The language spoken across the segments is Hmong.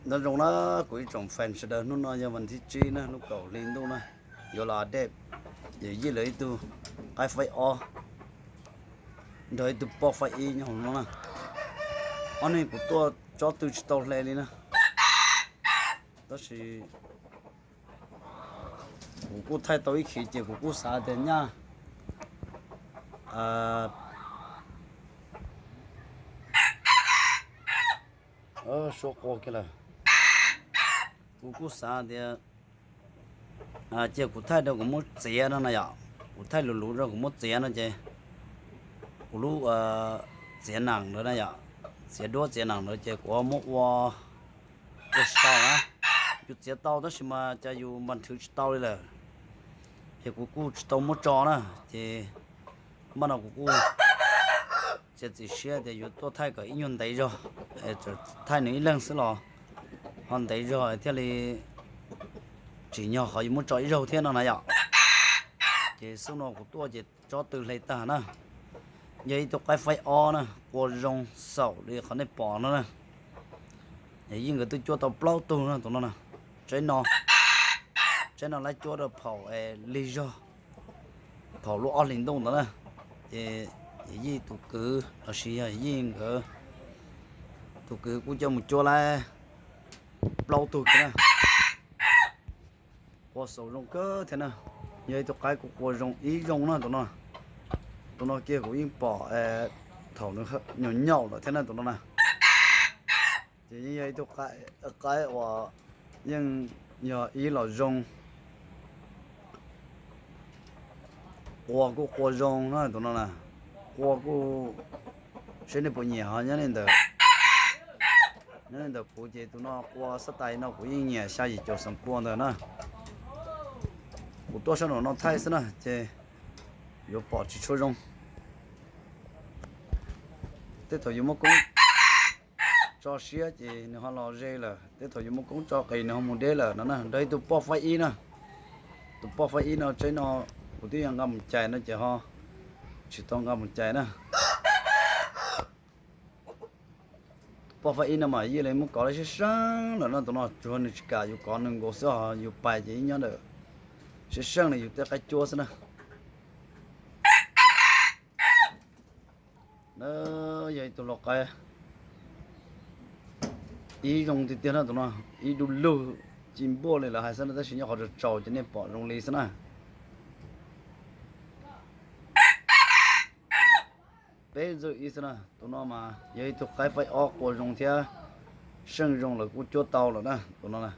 Nyob zoo na kuv ib tsoom fans sawv daws, hnub no yog vas thib tsib na, lub kaum hli ntuj na, yuav los update yawm yij lawv ib tug qaib faib ob nrog ib tug poj faib ib nyob hauv no na. Ob neeg kuv tuaj tsob tw tsis tau hle li na, tab sis kuv kuj thaij tau ib khiv ces kuv kuj xav tias nyaj suab qua kiag lawm. Kuv kuj xav tias cia kuv thaij rau kuv muab txiav no na yom, kuv thaij luv luv rau kuv muab txiav no ces kuv lub txiav nam ntawd na yom, txiav duab txiav nam ntawd ces kuv muab ua, ua tsis tau na. Yus txiav tau tab sis mas cas yus npas nthwv tsis tau li lawm, ces kuv kuj tsis tau muab tso na. Ces maj no kuv kuj txiav txim siab tias yuav tuaj thaij kom ib nyuag ntev zog, thaij nws ib leeg xwb los ho ntev zog thiaj li tsim nyog qhov yuav muab tso ib zaug thiab no na yom. Ces xub no kuv tuaj ces tsob tw hle tag na. Yog ib tug qaib faib ob na, qua zoo xaum li qhov nej pom no na. Yij nkawd twb cuab tau plaub tug na tus no na. Tsaib no, tsaib no lawv cuab rau phaum lig zog, phaum lub ob hlis ntuj ntawd na. Ces yij tus kwv los sis yog yij nkawd tus kwv kuj coj mus cuab lawm plaub tug kiag na. Qua xaum zoo kawg thiab na. Yog ib tug qaib kuj qua zoo ib zoo na tus no. Tus no kiag kuv yeej pom thaum nws nyaum nyaum lawm thiab na tus no na. Ces yeej yog ib tug qaib uas yeej yog ib los zoo, qua kuj qua zoo na tus no na. Qua kuj seb nej puas nyiam ho nyob li ntawm, nyob li ntawm kuv ces tus no qua xab tais no kuv yeej nyiam xya yim caum xees pua ntawd na. Kuv tuaj sab nraum no thaij xwb na ces yuav pom tsis tshua zoo. Tej thaum yus muaj koob tso siab ces nws ho los ze lawm, tej thaum yus muaj koob tso qis nws ho mus deb lawm no na. Nrog ib tug poj faib ib na, tus poj faib ib no tsaib no kuv twb yog nqa mus cais no ces ho tsis tau nqa mus cais na. Poj faib ib no mas yij li muab kov lawm sib seeb lawm no tus no, tsuas nws tsis kam yus kov nws nkaus xwb os, yus pais ces ib nyob ntawm sib seeb li yus tej qaib cuab xwb na. Yog ib tug lau qaib ib zoo tiag tiag na tus no, ib du lug ci npuaj li lawv hais xwb na, tab sis nyob qhov tsaus tsaus ces nej pom zoo li xwb na. Peb ntxwj ib xwb na, tus no mas yog ib tug qaib faib ob qua zoo thiab seej zoo lawv kuj cuab tau lawm na tus no na.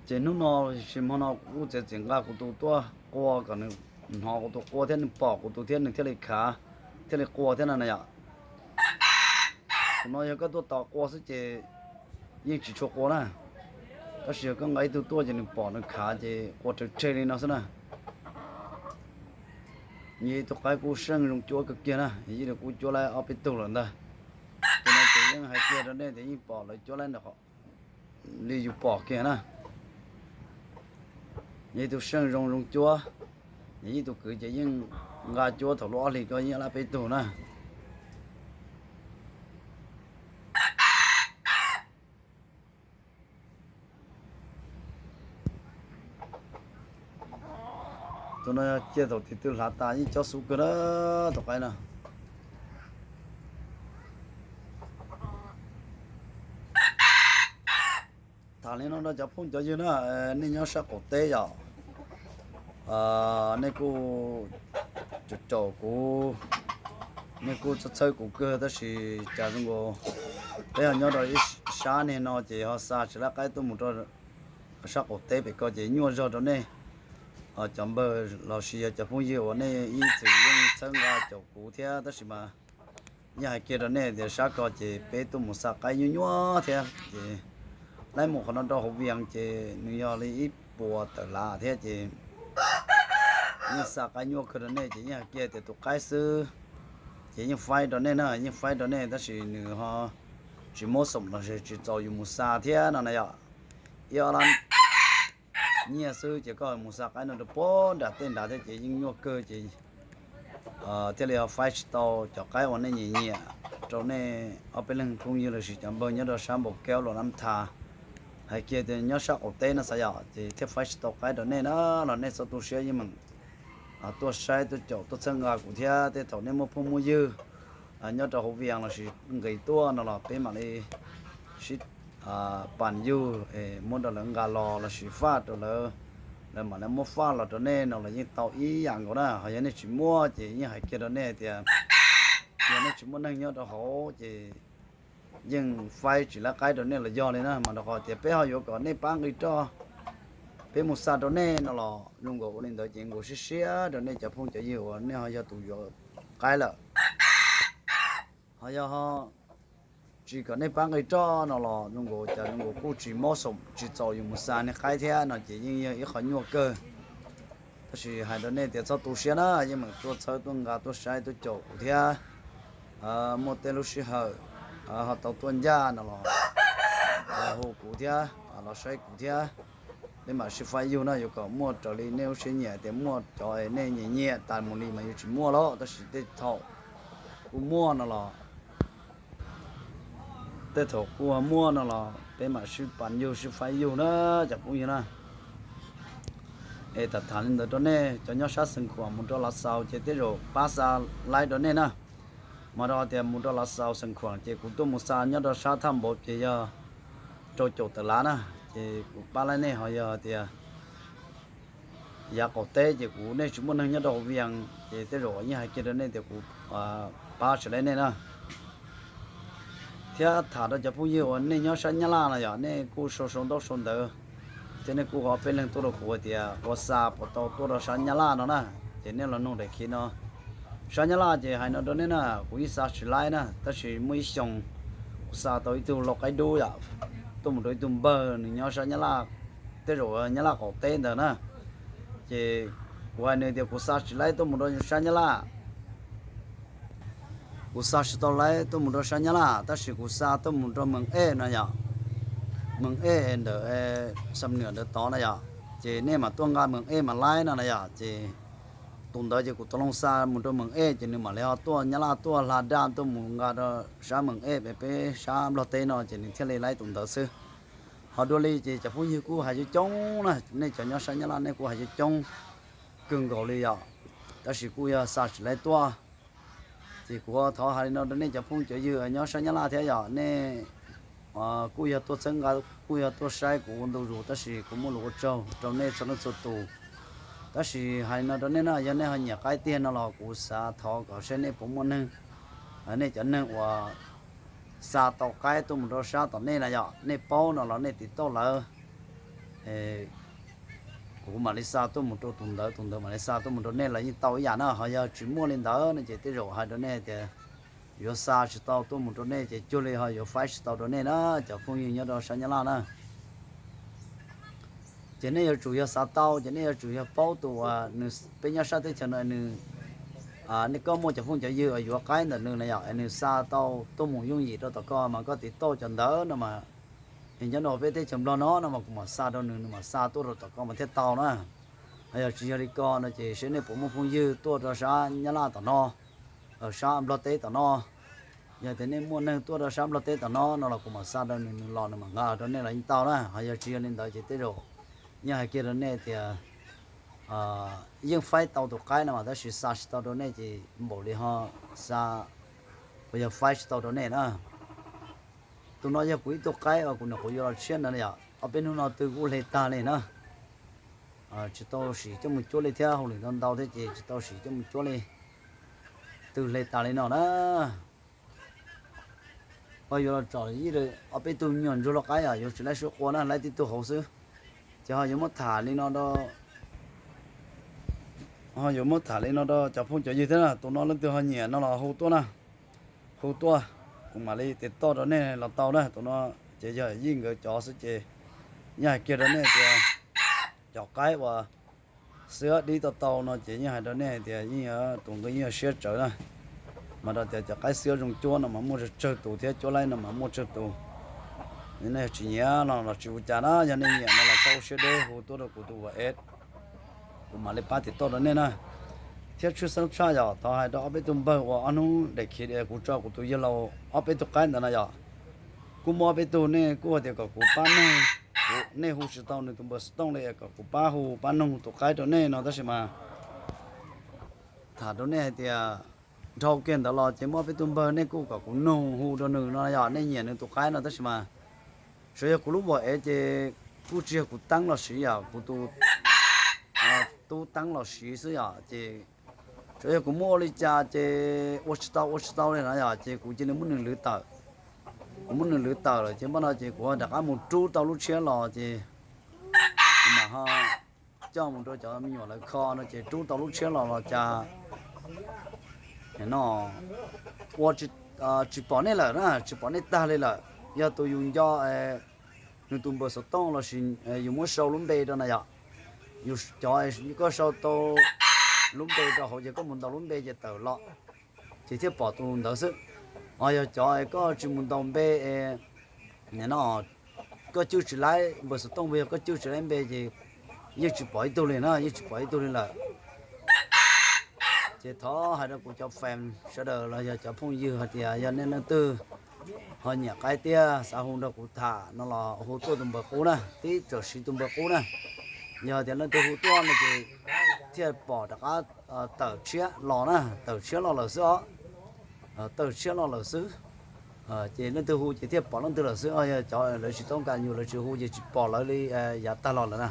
Ces hnub no sis hmo no kuv kuj txiav txim nqa kuv tus tuaj qua kom nws hnov kuv tus qua thiab nws pom kuv tus thiab nws thiaj li khav, thiaj li qua thiab no na yom. Tus no yog koj tuaj tos qua xwb ces yeej tsis tshua qua na, tab sis yog koj nqa ib tug tuaj ces nws pom nws khav ces qua tsawg tseg li no xwb na. Yog ib tug qaib kuj seej zoo cuab kawg kiag na, yij li kuj cuab lawm ob peb tug lawm ntag. Tus no ces yeej hais kiag rau nej tias yeej pom lawv cuab lawm li yus pom kiag na. Yog ib tug seej zoo zoo cuab, yog ib tug kwv ces yeej nqa cuab thaum lub ob hlis ko yeej lawm peb tug na. Tus no cia thaum tiv twv hlav tas yeej cob xub kawg na, tus qaib no. Tham li no rau cov phooj cov ywg na, nej nyob sab qaum teb yom, nej kuj caum kuv, nej kuj txhawb txhawb kuv kawg tab sis cas zoo nkaus peb ho nyob rau ib sab niag no ces ho xa tsis laib qaib tuaj mus rau sab qaum teb pem ko ces nyuaj zog rau nej cov npawg los sis yog cov phooj ywg uas nej ib txwm yeej txhawb nqa caum kuv thiab tab sis mas yeej hais kiag rau nej tias sab ko ces peb tuaj mus xa qaib nyuaj nyuaj thiab ces laib mus qhov no rau hauv Vias ces nws yog li ib puas tawm lav thiab ces yeej xa qaib nyuaj kawg rau nej ces yeej hais kiag tias tus qaib xwb ces yeej faib rau nej na, yeej faib rau nej tab sis nws ho tsis muab xoom los sis tsis txaus yus mus xa thiab no na yom. Ib ob lab nyiaj xwb ces koj mus xa qaib no rau puag nram tej nrad thiab ces yeej nyuaj kawg ces thiaj li ho faib tsis tau cov qaib uas nej nyiam nyiam rau nej ob peb leeg phooj ywg lossis cov npawg nyob rau sab npau kaub los nam tha. Hais kiag tias nyob sab qaum teb no xav yom, ces thiaj faib tsis tau qaib rau nej na, los nej txhob tu siab, yeej meem tuaj saib tuaj caum tuaj txhawb nqa kuv thiab. Tej thaum nej muaj phooj muaj ywg nyob rau hauv Vias lossis nqis tuaj no los peb mam li sib pab yug es muab rau lawv nqa los lossis faj rau lawv, lawv mam li muab faj los rau nej no los yeej tau ib yam nkaus na. Ho yog nej tsis muaj ces yeej hais kiag rau nej tias yog nej tsis muaj neeg nyob rau hauv ces yeej faib tsis laib qaib rau nej los yog li na. Mas rau qhov tias peb ho yuav kom nej pab nqi roj, peb mus xa rau nej no los zoo nkaus ua li ntawd ces nkaus siab siab rau nej cov phooj cov ywg uas nej ho yog tus yuav qaib lawm. Ho yog tsis kom nej pab nqi roj no los zoo nkaus cas zoo nkaus kuj tsis mob xoo tsis txaus yus mus xa nej qaib thiab no ces yeej yog ib qho nyuaj kawg. Tab sis hais rau nej tias txhob tu siab na, yeej meem tuaj txhawb tuaj nqa tuaj saib tuaj caum kuv thiab. Muaj tej lub sij hawm ho tau tuaj ncaj no los hu kuv thiab, los saib kuv thiab. Peb mam sib faib yug na, yuav kom muaj raws li nej lub siab nyiam tias muaj cov nej nyiam nyiam tas mus li mas yuav tsis muaj lawm, tab sis tej thaum kuj muaj no los tej thaum kuj muaj no los peb mam sib pab yug sib faib yug na cov phooj ywg na. Es tham tham li ntawd rau nej cov nyob sab Xeev Khuam mus rau Lav Xaus ces tej zaum pab xa laib rau nej na. Mas rau tias mus rau Lav Xaus Xeev Khuam ces kuv tuaj mus xa nyob rau sab Thaj Npauv ces yog rau caum tawm lav na, ces kuv pab laib nej. Ho yog tias yav qaum teb ces kuv nej tsis muaj neeg nyob rau hauv Vias ces tej zaum yeej hais kiag rau nej tias kuv pab tsis laib nej na. Thiab tham rau cov phooj ywg uas nej nyob sab Nyab Laj no yom, nej kuj sau sau ntaub sau ntawv thiab nej kuj ho peb leeg tuaj rau kuv hais tias ua xa puas tau tuaj rau sab Nyab Laj no na. Ces nej los nug daim khiv no, sab Nyab Laj ces hais no rau nej na, kuv yeej xa tsis laib na, tab sis muaj ib xyoos kuv xa tau ib tug lau qaib dub yom, tuaj mus rau ib tug npawg nws nyob sab Nyab Laj, tej zaum Nyab Laj qaum teb ntawd na. Ces kuv hais nws tias kuv xa tsis laib tuaj mus rau sab Nyab Laj, kuv xa tsis tau laib tuaj mus rau sab Nyab Laj, tab sis kuv xa tuaj mus rau Mees Ej no yom, Mees Ej ntawm Xam Nwam ntawd tod na yom, ces nej mam tuaj nqa Mees Ej mam laib no na yom. Ces tus ntawd ces kuv tau loo xa mus rau Mees Ej ces nws mam li ho tuaj Nyab Laj tuaj hla daj tuaj mus nqa rau sab Mees Ej pem peb sab Nplog teb no ces nws thiaj li laib tus ntawd xwb. Ho dua li ces cov phooj ywg kuj hais coob coob na, nej cov nyob sab Nyab Laj nej kuj hais coob coob kawg nkaus li yom, tab sis kuj yog xa tsis laib tuaj. Ces kuv thov hais li no rau nej cov phooj cov ywg nyob sab Nyab Laj thiab yom, nej kuj yog tuaj txhawb nqa, kuj yog tuaj saib kuv ua ntu zus, tab sis kuv muaj lus ua tsaug rau nej txhua leej txhua tus. Tab sis hais li no rau nej na, yog nej ho nyiam qaib tiag no los kuv xav thov kom saib nej puas muaj neeg, nej cov neeg uas xa tau qaib tuaj mus rau sab tom nej na yom, nej paub no los nej tiv tauj lawv, kuv mam li xa tuaj mus rau tus ntawd, tus ntawd mam li xa tuaj mus rau nej los yeej tau ib yam na. Ho yog tsis muaj li ntawd no ces tej zaum hais rau nej tias yuav xa tsis tau tuaj mus rau nej ces cuag li ho yuav faib tsis tau rau nej na, cov phooj ywg nyob rau sab Nyab Laj na. Ces nej yuav tsum yog xav tau ces nej yuav tsum yog paub tus uas nws, peb nyob sab teb chaws no nws, nej koj muaj cov phooj cov ywg uas yuav qaib ntawm nws na yom, es nws xa tau tuaj mus yooj yim rau tom koj mas koj tiv tauj cov ntawd no mas, nws nyob rau peb teb chaws Nplog no no mas kuv mam xa rau nws, nws mam xa tuaj rau tom koj mas thiaj tau na. Ho yog tsis yog li ko no ces seb nej puas muaj phooj ywg tuaj rau sab Nyab Laj tom no, sab Nplog teb tom no. Yog tias nej muaj neeg tuaj rau sab Nplog teb tom no no los kuv mam xa rau nws, nws los nws mam nqa rau nej los yeej tau na. Ho yog tsis yog li ntawd ces tej zaum yeej hais kiag rau nej tias yeej faib tau tus qaib no mas tab sis xa tsis tau rau nej ces npaum li ho xa, puas yog faib tsis tau rau nej na. Tus no yog kuv ib tug qaib uas kuv nyuam qhuav yuav los tshiab ntawd yom, ob peb hnub no twb kuj hle tag li na. Tsis tau sim coj mus cuab li thiab, hauj lwm ntau ntau thiab ces tsis tau sim coj mus cuab li. Twb hle tas li no na. Ho yuav los tsom ib ob peb tug nyuam ntsuag lau qaib os, yuav tsis laib sib qua na, laib tib tug hauv xwb. Ces ho yuav muab tham li no rau, ho yuav muab tham li no rau cov phooj cov ywg thiab na, tus no leej twg ho nyiam no los hu tuaj na, hu tuaj, kuv mam li tiv tauj rau nej los tau na. Tus no ces yog Yij nkawd cov xwb ces yeej hais kiag rau nej tias cov qaib uas xiab dib tau tau no ces yeej hais rau nej hais tias yeej yog tus nqi yeej yog siab tsawv na. Mas rau tias cov qaib xiab zoo cuab no mas muaj tsawg tsawg tus thiab cuab laib no mas muaj tsawg tus. Nej tsis nyiam no los tsis ua cas na, yog nej nyiam no los txhob ua siab deb hu tuaj rau kuv tus WhatsApp, kuv mam li pab tiv tauj rau nej na. Thiab tshwj xeeb tshaj yom, thov hais rau ob peb tug npawg uas ob hnub daim khiv kuv tso kuv tus yawg laus ob peb tug qaib ntawd no yom, kuj muaj ob peb tug nej kuj hais tias kom kuv pab nug, kuv, nej hu tsis tau nws tus npawb xov tooj li, kom kuv pab hu pab nug tus qaib rau nej no, tab sis mas tham rau nej hais tias dhau kiag ntawd los ces muaj ob peb tug npawg nej kuj kom kuv nug hu rau nws no yom, nej nyiam nws tus qaib no, tab sis mas tsuas yog kuv lub vos ev ces kuj tsis yog kuv teeb los siv yom, kuv tus tub teeb los siv xwb yom, ces tsuas yog kuv muab ua li cas ces ua tsis tau ua tsis tau li no yom, ces kuv cia li muab nws lwv tawm. Kuv muab nws lwv tawm lawm ces npaj no ces kuv rov qab mus rub tau lub tshiab los ces kuv mam ho coj mus rau cov me nyuam lawv kho no ces rub tau lub tshiab los los cas no ua tsis pom nej lawm na, tsis pom nej tag li lawm. Yog tus yus nco nws tus npawb xov tooj los sis yus muab sau lub npe rau na yom, yus cov, koj sau tau lub npe rau hauv ces koj mus ntaus lub npe ces tawm los ces thiaj pom tus ntawd xwb. Ho yog cov koj tsis mus ntaus npe no, koj cwj tsis laib npawb xov tooj, yog koj cwj tsis laib npe ces yeej tsis pom ib tug li na, yeej tsis pom ib tug li lawm. Ces thov hais rau kuv cov fans sawv daws los yog cov phooj ywg hais tias yog nej leej twg ho nyiam qaib tiag xav hu nrog kuv tham no los hu tuaj tus npawb qub na, tib txawm siv tus npawb qub na. Yog tias leej twg hu tuaj no ces thiaj pom rov qab tawm tshiab los na, tawm tshiab los lawm xwb os. Tawm tshiab los lawm xwb. Ces leej twg hu ces thiaj pom leej twg lawm xwb, yog cov lawv tsis toob kas yus lawv tsis hu ces tsis pom lawv li yav tag los lawm na.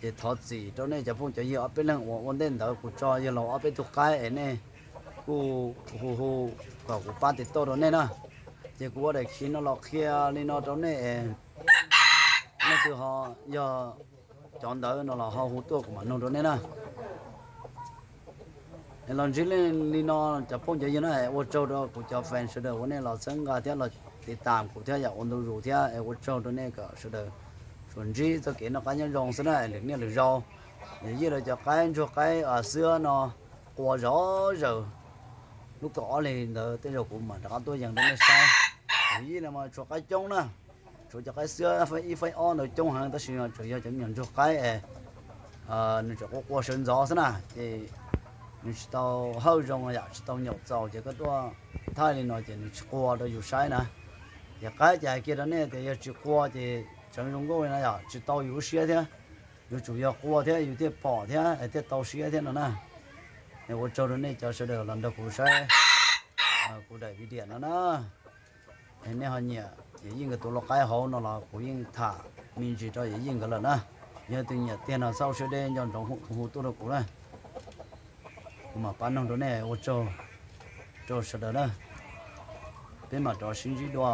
Ces thov txim rau nej cov phooj cov ywg ob peb leeg uas ua ntej ntawd kuv tso yawg laus ob peb tug qaib es nej kuj hu hu kom kuv pab tiv tauj rau nej na. Ces kuv ua daim khiv no los qhia li no rau nej, nej twg ho yog cov ntawd no los ho hu tuaj kuv mam nug rau nej na. Es los ntsib nej li no cov phooj cov ywg na, ua tsaug rau kuv cov fans sawv daws uas nej los txhawb nqa thiab los tiv tam kuv thiab yom, ua ntu zus thiab, ua tsaug rau nej kom sawv daws tsuas ntsib txoj kev noj qab nyob zoo xwb na, lwm niaj lwm zaus. Yog yij lawv cov qaib ntsuag qaib xwb no qua zov zaws lub kaum ob hlis ntawd tej zaum kuv mam rov qab tuaj yees rau nej saib. Yij lawv mas tshuav qaib coob na, tshuav cov qaib xwb ib faib ob ntawd coob heev, tab sis tsuas yog cov me nyuam ntsuag qaib es nws tseem qua qua sawv ntxov xwb na, ces nws tsis tau hawj zoo yom, tsis tau nyaum txaus ces koj tuaj thaij li no ces nws tsis qua rau yus saib na. Ces qaib ces hais kiag rau nej tias yog tsis qua ces tseem zoo nkauj li no yom, tsis tau yus lub siab thiab. Yuav tsum yog qua thiab yus thiaj pom thiab thiaj tau siab thiab no na. Ua tsaug rau nej cov sawv daws los nrog kuv saib kuv daim video no na. Nej ho nyiam Yim Yij nkawd tus lau qaib hauv no los kuv yeej tham me ntsis rau Yim Yij nkawd lawm na. Yog tus nyiam tiag no txhob siab deb nco ntsoov hu tuaj rau kuv na, kuv mam pab noog rau nej. Ua tsaug rau sawv daws na, peb mam rov sib ntsib dua.